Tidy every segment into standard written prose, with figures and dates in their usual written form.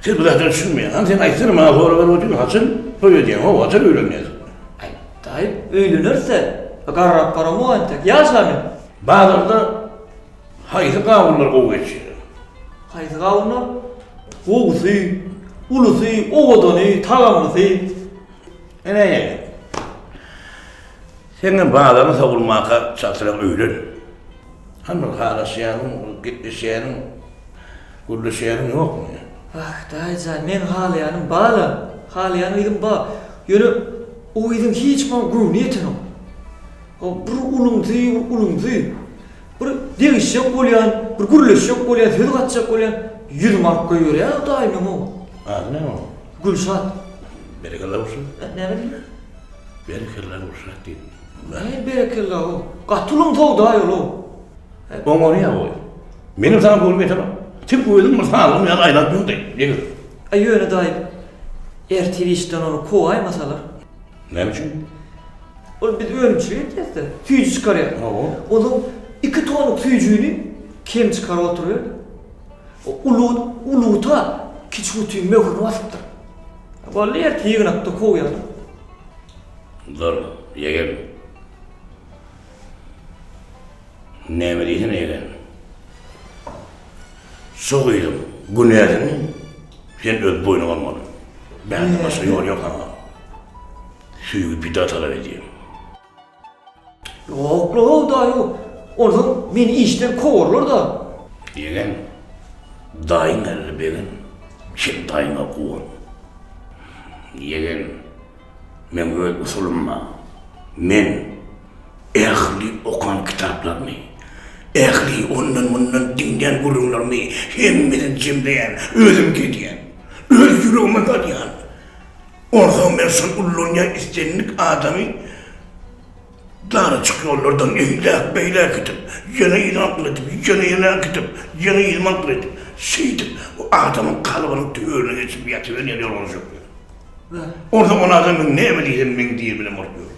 Siz bu zada düşünmeýäň. Hany sen aýtsana maňa sorag berip otyryn haçan toý edýäň how haçan öýlenýäsiň. Aý daýy öýlenerisä garrap baramok entek ýaş-a men. Bazarda haýsy gawunlar gowy geçýär? Haýsy gawunlar? Gowusy, ulusy, owadany, tagamlysy. Ene ýegen. Seňem bazaryň sowulmaka çaltrak öýlen. Hany bir halaşýanyň, gepleşýäniň, gürleşýäniň ýokmy? Ah, daýy jan, meň halaýanym bar-a. Halaýan gyzym bar. Ýöne o gyzyň hiç maňa göwni ýetenok. Bir ulumsy, bir ulumsy. Bir degişjek bolýan, bir gürleşjek bolýan, söz gatjak bolýan, ýüzümi alyp goýberýär daýy meň o. Ady näme onuň? Gülşat. Berekella Gülşat. Näme diýdiň? Berekella Gülşat diýdim. Näme berekella o? Gaty ulumsy-ow daýy ol-ow. Oňarýa goý. Menem saňa göwnüm ýetenok. Sen özüň bir salgym ýaly aýlanyp ýör-de, ýigit. Aý ýöne daýy, ertir işden ony kowaýmasalar. Näme üçin? Ol biz önümçilik etýäs-de, süýji çykarýas. Hawa. Onsoň iki tonluk süýjini kem çykaryp oturyberdi. Uly uly guta kiçi gutyň möhürini basypdyr. Boldy ertir ýygnakda kowýarlar. Dur, ýegen. Näme diýsene ýegen. Şu gyzyň günäsini sen öz boýnuňa almaly. Bärde başga ýol ýok saňa. Söýgi pida talap edýär. Ýok-la, daýy, onsoň meni işden kowarlar-da. Ýegen, daýyň geldi begen, sen daýyňa guwan. Ýegen, meň öz usulym bar. Men ähli okan kitaplarymy, ähli ondan-mundan diňlän gürrüňlerimi hemmesini jemleýän, özümki edýän. Öz ýüregime salýan. Onsoň men şol ullanýan islendik adamy darajyk ýollardan eýläk-beýläk edip, ýene yzyma akyl edip, ýene ýene äkidip, ýene yzyma akyl edip, şeýdip, o adamyň kalbynyň törüne geçip ýatyberýän ýorgan sökýän. Onsoň ol adam men näme diýsem meň diýeni bilen bolup ýör.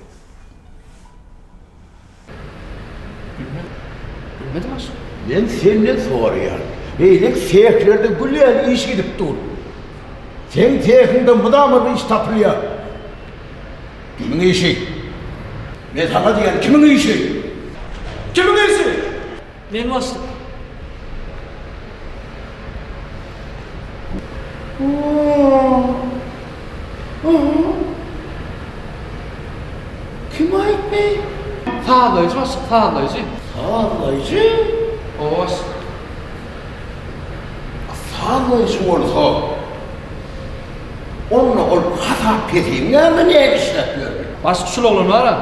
Bilmedim başlyk. Men senden soraýan. Beýleki sehlerde gül ýaly iş gidip dur. Seň sehiňde mydama bir iş tapylýar. Kimiň işi? Men saňa diýýän, kimiň işi? Kimiň işi? Men başlyk. Kim aýtdy? Sazlaýjy başlyk, sazlaýjy. Sazlaýjy? Hawa başlyk. Sazlaýjy bolsa, onda ol hasap pesiň ýanynda näme işläp ýördi? Başlyk şul oglan bar-a,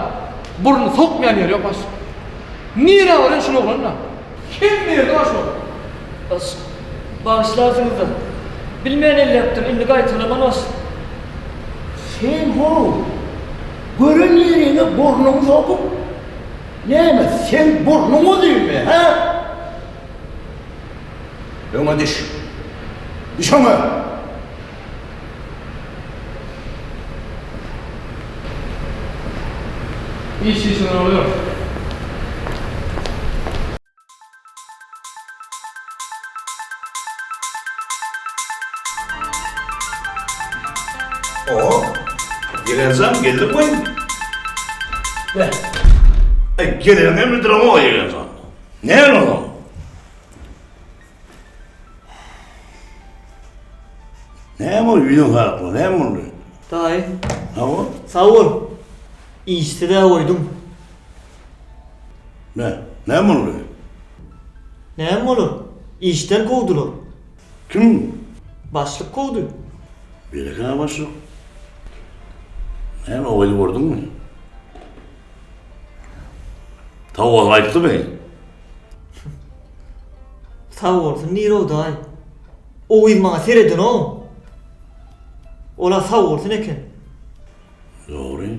burnuny sokmaýan ýeri ýok başlyk. Nirä barýan şul oglan-da? Hemme ýerde bar şol. Başlyk, bagyşlarsyňyz-da. Bilmän elläpdir, indi gaýtalaman başlyk. Sen how, gören ýeriňe burnuňy sokup, näme, seň burnuň uzynmy, hä? Öňe düş. Düş öňe! Iş işinden bolýar. Oho, Ýegenjan geldiňmi? Be. Aý, geleniňi hem bildireňok Ýegenjan. Näme onsoň? Näme boldy, ýüzüň garakly, näme boldy? Daýy. Hawa. Sag bol. Işsiz-ä goýduň. Nä, näme boldy? Näme bolar? Işden kowdular. Kim? Başlyk kowdy. Berekella başlyk. Näme, o gyzy gördüňmi? Sag bol aýtdymy? Sag bolsun nirä daýy. O gyz maňa seredenok. Ola sag bolsun eken. Dogry.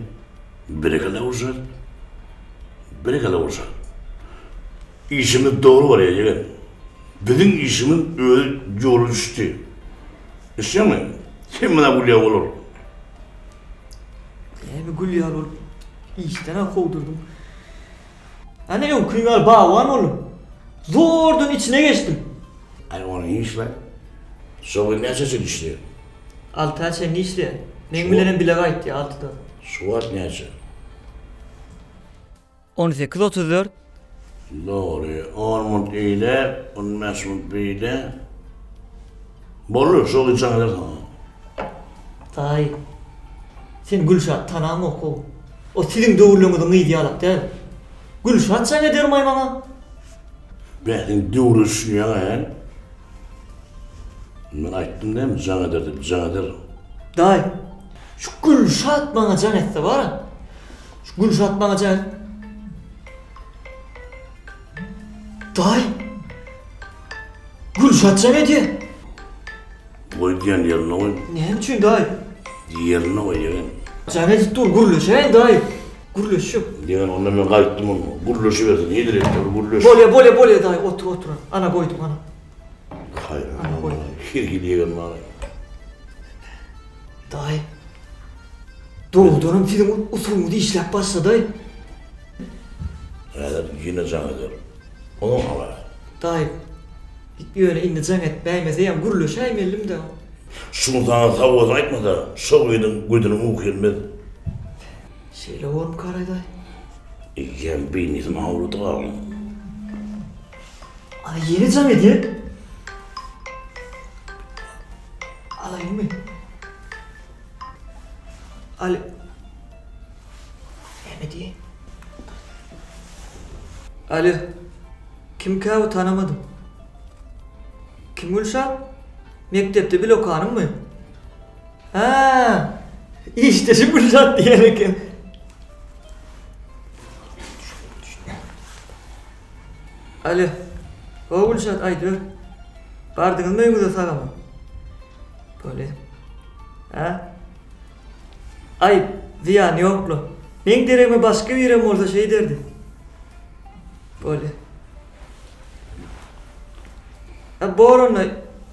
Berekella Gülşat. Berekella Gülşat. Işimiz dogry barýar ýegen. Biziň işimiz özi ýola düşdi. Eşitýäňmi? Sen muna gülýär bolar. Näme gülýär bolup işden-ä kowdurdym. Ana öňküň ýaly bagban boldum. Zordan içine geçdim. Aý ony işle. Şo gün näçe çenli işleýär? Alta çenli işleýär. Meň bilenem bile gaýtýar altyda. Şu wagt näçe? 18 34. Dogry, on munt eýle, on bäş munt beýle. Boldy, şo gyz jaň eder saňa. Daýy, sen Gülşat tanaňok-ow. O siziň döwürleňiziň gyzy ýalak däl. Gülşat jaň edermaý maňa? Bä, sen döwre düşünýäň-ä? Men aýtdym dämi, jaň eder diýip, jaň eder. Daýy, şu Gülşat maňa jaň etse bar-a. Şu Gülşat maňa jaň et. Daýy! Gülşat jaň edýär. Goý diýen ýerine goý. Näme üçin daýy? Ýerine goý ýegen. Jaň edip dur, gürleşäýin daýy. Gürleşjek. Ýegen onda men gaýtdym onda. Gürleşibersin, hedirektor gürleş. Bolýa, bolýa, bolýa daýy, otur, otur. Ana goýdum, ana. Haýran her hili ýegen bar. Daýy. Dogrudanam siziň usulyňyz işläp başlady. Häzir ýene jaň eder. Onuň habary. Daýy, ýöne indi jaň etmäýmeseýem gürleşäýmelim-dä. Şuň saňa sag bolsun aýtmasa, şo gyzyň gözüne uky gelmez. Şeýle bormukaraý daýy? Eýýäm beýnisini awlady galyň. Ana ýene jaň edýär. Alaýynmy? Al. Näme diýýär? Alo. Kimkä bu tanamadym. Kim Gülşat? Mekdepde bile okanyňmy? Hä. Işdeşim Gülşat diýen eken. Alo. Ho Gülşat aýdyber. Bardyňyzmy öýüňize sag-aman? Bolýa. Hä? Aý, zyýany ýok-la. Meň deregime başga birem bolsa şeýderdi. Bolýa. Hä, bor onda,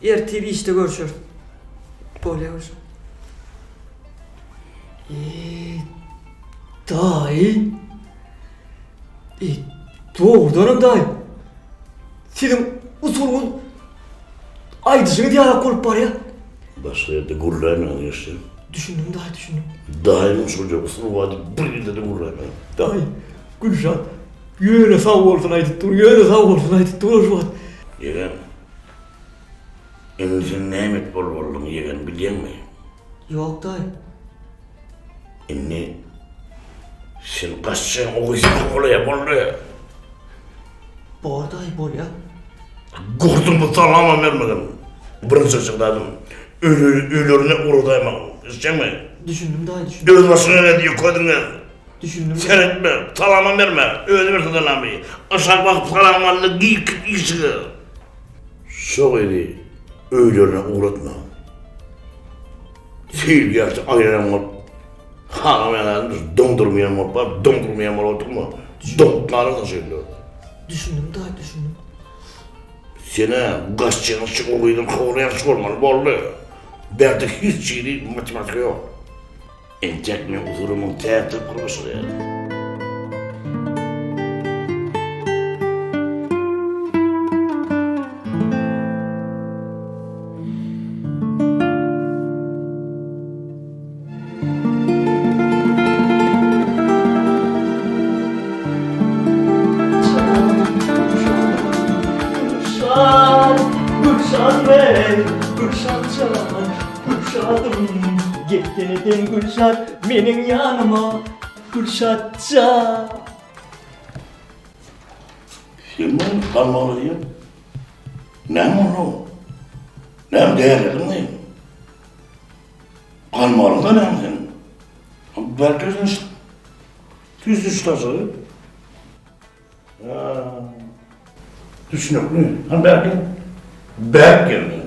ertir işde görşeris. Bolýa Gülşat. Eý, daýy. Eý, dogrudanam daýy. Siziň usulyňyz aýdyşyňyz ýalak bolup barýar. Başga ýerde gürläýmäň ýeşil. Düşündim daýy, düşündim. Daýymyň şol ýer usuly bar diýip bir ýerde-de gürläýmäň. Daýy, Gülşat, ýöne sag bolsun aýdyp dur, ýöne sag bolsun aýdyp dur şu wagt. Ýegen, indi sen näme etmeli bolduň ýegen bilýäňmi? Ýok daýy. Indi sen gaçjaň o gyzy kowalaýa boldy. Bor daýy bolýa. Gurduňmy salamam bermegin. Birinji çykdadym. Öýlerine ugradaýmagyn. Eşitýäňmi? Düşündim daýy düşündim. Öz başyňa geldi ýökediňiz. Düşündim. Seretme, salamam berme. Özi berse salamy. Aşak bakyp salam aldy, gir işige. Şo gyzy öýlerine ugratma. Seýilgähde aýlanan bolup, halamaýan adam doňdurmaýan bolup bar, doňdurmaýan bolup oturma. Doňup galarsyň şeýle. Düşündim daýy, düşündim. Sen-ä gaçjagyň şu o gyzyň kowlaýan şu bolmaly boldy. Bärde hiç hili matematika ýok. Entek men usulymyň täze tapgyry başlaýar. Gülşat, Gülşat men, Gülşat jan, Gülşadym. Gelsene sen Gülşat meniň ýanyma, Gülşat jan. Sen muny galmaly diýen. Näme boldy? Näme dälediňmi? Galmalyda näme sen? Belki sen tüýs düşdäsi. Düşünükli. Han belki berk geldi.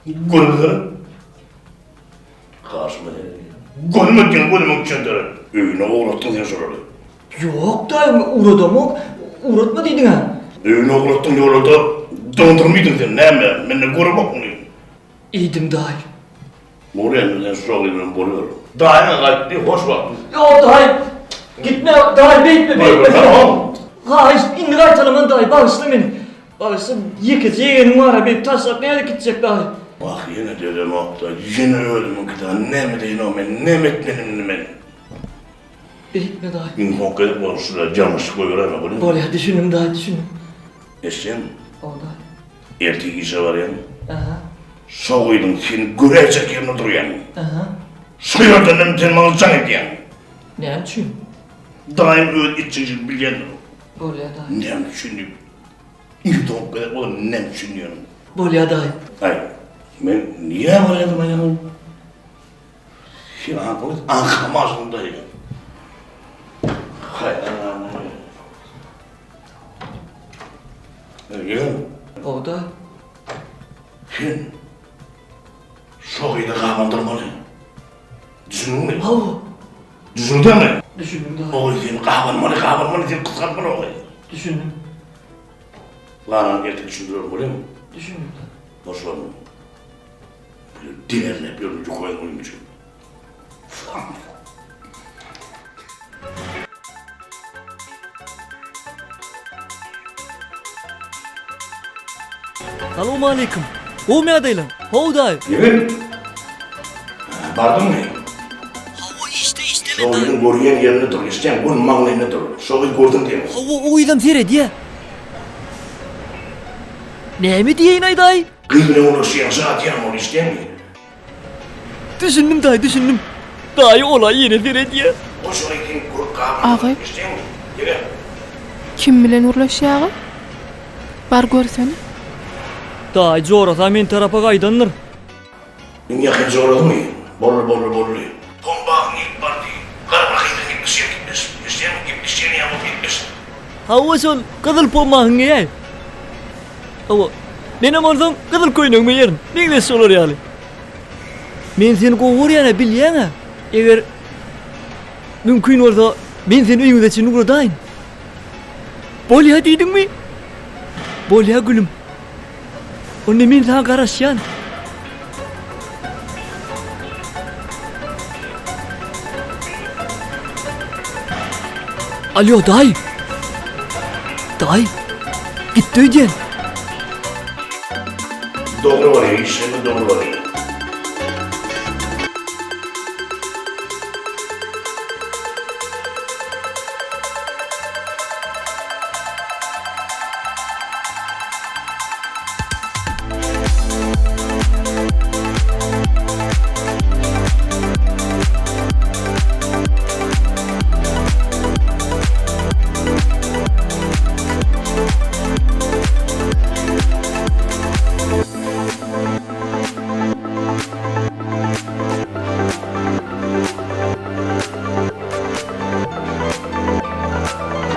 Göründü. Karşıma Görmedin gözümiň içinde. Öýüne ugratdyň sen şolary. Ýok daýy, ugradamok. Ugratma diýdiň-ä. Öýüne ugratdyň ýolda doňdurmydyň sen näme? Mende göremok muny. Iýdim daýy. Bolýa indi sen şu ogly bilen boluber. Daýyňa gaýtdy hoş wagt. Ýok daýy. Gitme daýy beýtme beýtme. Haýyş indi gaýtalaman daýy bagyşla meni. Bagyşla ýekeje ýegenim bar-a beýdip taşlap nädip gitjek daýy. Wah, ýene dözemok-da, ýene özümiňki-dä, näme edeýin-ow men, näme etmeli indi men? Beýtme daýy. Iň soňky gezek bolsun şular ýalňyşlyk goýberäýme, bolýamy? Bolýar, düşündim daýy, düşündim. Eşitýäňmi? Hawa daýy. Ertir işe barýaň. Aha. Şo gyzyň seni göräýjek ýerinde durýaň. Aha. Şo ýerdenem sen maňa jaň edýäň. Näme üçin? Daýym öz etjek işini bilýändir. Bolýar daýy. Näme üçin diýip. Iň soňky gezek bolan näme üçin diýenim. Bolýar daýy. Aý, men nirä barýardym aýagyň? Sen aňk aňkamasyň daýy. Haý, aňam. Ýöne. O-da. Sen şo gyzy gabandyrmaly. Düşündiňmi? Hawa. Düşündiňmi? Düşündim daýy. O gyz seni gabanmaly, gabanmaly, seni gysgaltmaly o gyz. Düşündim. Galanyny ertir düşündirerin, bolýamy? Düşündim daýy. Boş bolma. Böyle degerläp ýörün ýukaýyň oýun üçin. Salowmaleýkim. Gowmy ýagdaýlaň? How daýy. Ýigit. Bardyňmy? Hawa işde işde men daýy. Şo gyzyň görýän ýerinde dur, eşidýäňmi? Göni maňlaýynda dur. Şo gyz gördüm diýme. Hawa o gyzam seredýä. Näme diýeýin-aý daýy? Gyz bilen ulaşýaň, şadyýan bol, eşidýäňmi? Düşündim daýy düşündim. Daýy ola ýene seredýä. Goşuny sen görüp gabandyr, Agy. eşidýäňmi? Ýege. Kim bilen gürleşýäga? Bar görsene. Daýy jorasa men tarapa gaýdandyr. Iň ýakyn jorasymy? Boldy boldy boldy. Pombagyň ýigit bar diý. Gara bir gyz bilen gepleşýär gepleş. Eşidýäňmi gepleşýän ýa bolup gepleş. Hawa şol gyzyl pombagyň geýäý. Hawa. Menem onsoň gyzyl köýnegimi geýerin. Meňzeş şolar ýaly. Men seni gowy görýän-ä bilýäň-ä. Eger mümkin bolsa men seni öýüňize çenli ugradaýyn. Bolýa diýdiňmi? Bolýa gülüm. Onda men saňa garaşýan. Alýo daýy. Daýy. Gitdi öýdýän. Dogry bolýar, işleme dogry bolýar.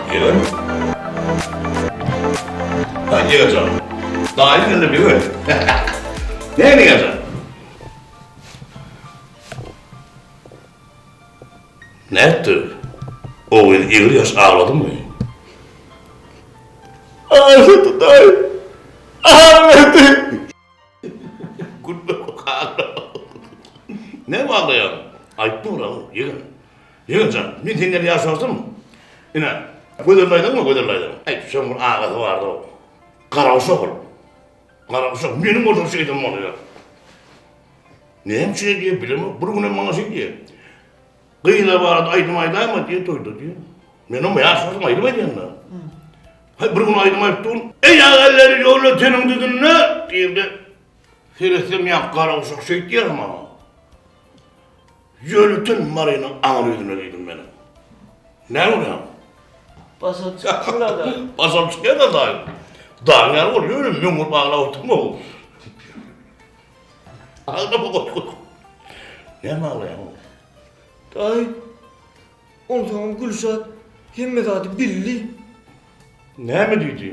Ýegen. Ha, ýegenjan. Daýy sende bir gün. Näme ýegenjan? Nätdi? O gyz egri ýaş agladymy? Aglady daýy. Aglady. Gülme aglama. Näme aglaýaň? Aýtma ora, ýegen. Ýegen jan, men senden ýaş bolsam, ine, Gözel aýdaňmy, Gözel aýdaň. Aý, şoň bir agasy bardy. Garaguşak ol. Garaguşak, meniň bolsam şeýdem bolýar. Näme üçin edýär bilemok. Bir günem maňa şeý diýýär. Gyzlar barada aýdym aýdaýma diýýär toýda diýýär. Men oňa ýaş bolsam aýdym aýdýan-da. Haý bir gün aýdym aýdyp durun. Eý agelleri ýola teniň düzünde diýende seretsem ýa garaguşak şeý diýýär maňa. Ýölüten Marynyň aňry ýüzüne diýdim menem. Näme bolýar? Başam çykýar-da. Başam çykýar-da daýy. Dagyň ýaly bol, ýöne meň bolup aglap oturma. Aglama goý goý. Näme aglaýaň? Daýy, onsoňam Gülşat hemme zady bildi. Näme diýdi?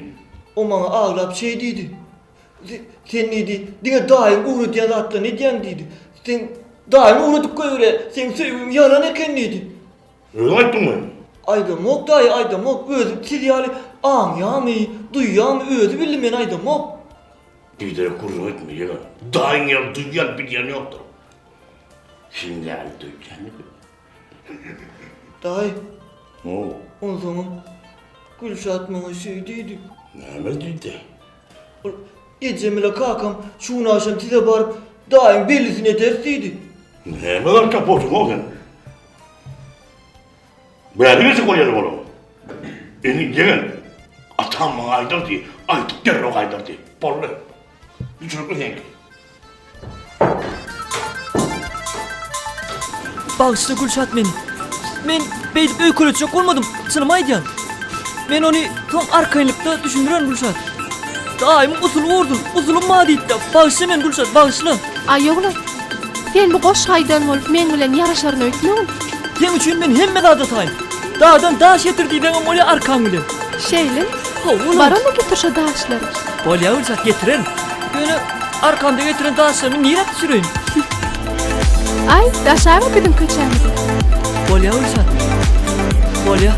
O maňa aglap şeý diýdi. Sen diýdi, diňe daýyň ugradýan zatlaryny edýäň diýdi. Sen daýyň ugradyp goýberýär, seň söýgüň ýalan eken diýdi. Özüň aýtdyňmy? Aýdamok daýy, aýdamok. Özi siz ýaly aňýamy, duýýamy özi bildi, men aýdamok. Biderek gürrüň etme, ýegen. Daýyň ýaly duýýan, bilýän ýokdur. Sen ýaly duýýan ýok. Daýy. How. Onsoňam Gülşat maňa şeý diýdi. Näme diýdi? Ol. Ejem ile kakam şu gün agşam size baryp, daýyň bellisini ederis diýdi. Näme zat tapypsyň-ow sen? Bäri geçip bolýar olam. Indi ýegen, atam maňa aýdardy, aýdyp derrew gaýdardy. Boldy. Düşüripmi seňki? Bagyşla Gülşat meni. Men beýdip öýkeletjek bolmadym, çynymy aýdýan. Men ony soň arkaýynlykda düşündirerin Gülşat. Daýymyň usuly bordur, usulym bar diýipdi. Bagyşla meni Gülşat, bagyşla. Aý oglan, sen bu goşgy aýdan bolup meň bilen ýaraşaryn öýtmegin. Seň üçin men hemme zada taýyn. Dagdan daş getir diýseňem bolýar arkaň bilen. Şeýlemi? Hawa. Bar onda getir şo daşlary. Bolýar Gülşat getirerin. Ýöne arkamda getiren daşlarymy nirä düşüreýin? Aý, daşaber biziň köçämize. Bolýar Gülşat. Bolýar.